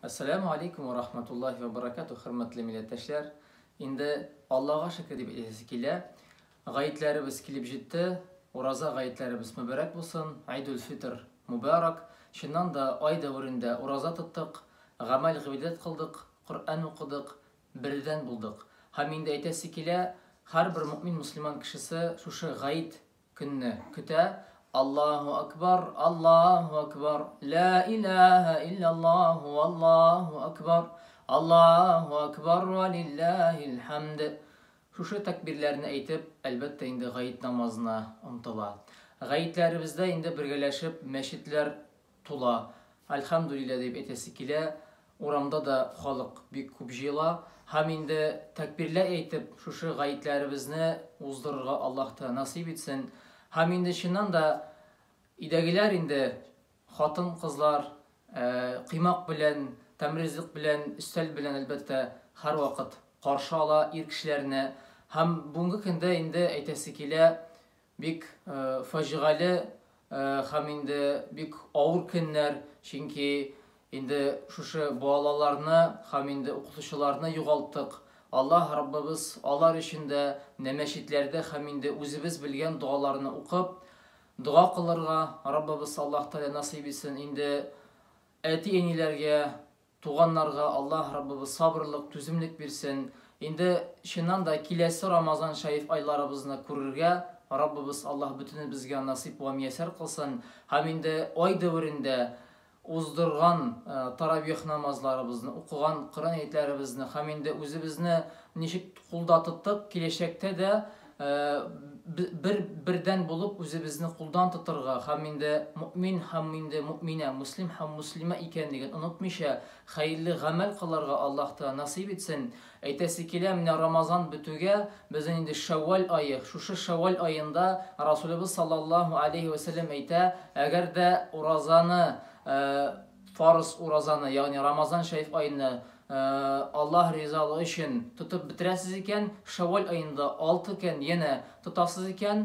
Әссәләмү алейкум вә рахматуллаһи вә баракатуһ, хөрмәтле милләттәшләр! Инде Аллага шөкер дип әйтәсе килә. Гаетләребез килеп җитте. Ураза гаетләребез мөбарәк булсын. Айдул-фитр мөбарәк. Чыннан да ай дәверендә ураза тоттык, гамәл-гыйбадәт кылдык, Коръән укыдык, бердән булдык. Һәм инде әйтәсе килә, һәрбер мөэмин-мөселман кешесе шушы гает көнне көтә. Аллаһу акбар, Аллаһу акбар, ла илаһа иллаллаһу, Аллаһу акбар, Аллаһу акбар, ва лиллаһил хамд. Шушы тәкбирләрне әйтеп, әлбәттә инде гает намазына омтыла. Гаетләребездә инде бергәләшеп мәчетләр тула. Әлхәмдүлилләһ дип әйтәсе килә, урамда да халык бик күп җыела. Һәм инде тәкбирләр әйтеп, шушы гаетләребезне уздырырга Аллаһ та насыйп итсен. Һәм инде чыннан да өйдәгеләр инде хатын-кызлар коймак белән, тәмле ризык белән, өстәл белән, әлбәттә, һәрвакыт каршы ала ир кешеләрне. Һәм бүгенге көндә инде әйтәсе килә, Бик фаҗигале һәм инде бик авыр көннәр, чөнки инде шушы балаларны һәм инде укытучыларны югалттык. Аллаһ Раббыбыз алар өчен дә мәчетләрдә һәм инде үзебез белгән догаларны укып, дога кылырга Раббыбыз Аллаһ Тәгалә насыйп итсен. Инде әти-әниләргә Туганнарга Аллаһ Раббыбыз сабырлык, түземлек бирсен. Инде чыннан да киләсе Рамазан шәриф айларыбызны күрергә Раббыбыз Аллаһ бөтенебезгә насыйп вә миясәр кылсын. Һәм инде ай дәверендә уздырган таравих намазларыбызны, укыган Коръән аятьләребезне һәм инде үзебезне ничек кулда тоттык, киләчәктә дә бер бердән булып үзебезне кулдан тотырга һәм инде мөэмин һәм инде мөэминә, мөслим һәм мөслимә икәнлеген онытмыйча, хәерле гамәл кылырга Аллаһ Тәгалә насыйп итсен. Әйтәсе килә, менә Рамазан бетүгә, безнең инде Шәүвәл ае, шушы Шәүвәл аенда Расулебез саллаллаһу алейһи вә сәлләм әйтә, әгәр дә уразаны, фарыз уразаны, ягъни Рамазан шәриф аены Аллаһ ризалыгы өчен тотып бетерәсез икән, Шәввәл аенда 6 көн янә тотасыз икән,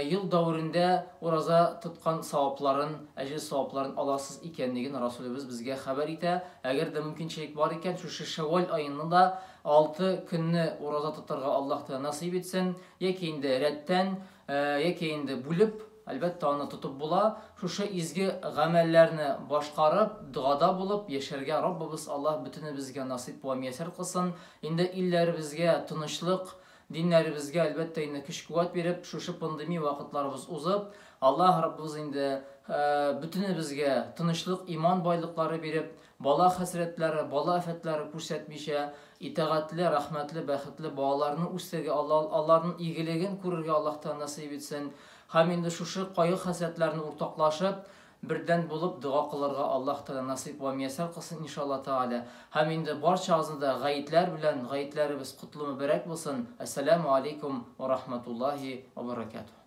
ел дәверендә ураза тоткан савапларын, әҗер-савапларын аласыз икәнлеген Расулебез безгә хәбәр итә. Әгәр дә мөмкинчелек бар икән, шушы Шәввәл аенны да 6 көнне ураза тотарга Аллаһ Тәгалә насыйп итсен, яки инде рәттән, яки инде бүлеп, Әлбәттә, аны тотып була. Шушы изге гамәлләрне башкарып, догада булып яшәргә Раббыбыз Аллаһ бөтенебезгә насыйп вә миясәр кылсын. Инде илләребезгә тынычлык, диннәребезгә, әлбәттә инде, көч-куәт биреп, шушы пандемия вакытларыбыз узып, Аллаһ Раббыбыз инде бөтенебезгә тынычлык, иман байлыклары биреп, бала хәсрәтләре, бала афәтләре күрсәтмичә, итагатьле, рәхмәтле, бәхетле балаларны үстерергә, аларның игелеген күрергә Аллаһ Тәгалә насыйп итсен. Һәм инде шушы кайгы-хәсрәтләрне уртаклашып, бердән булып дога кылырга Аллаһ Тәгалә насыйп вә мияссәр кылсын, иншалла Тәгалә. Һәм инде барчагызны да гаетләр белән, гаетләребез котлы мөбарәк булсын. Әссәләмү алейкум вә рахматуллаһи вә бәрәкәтүһ.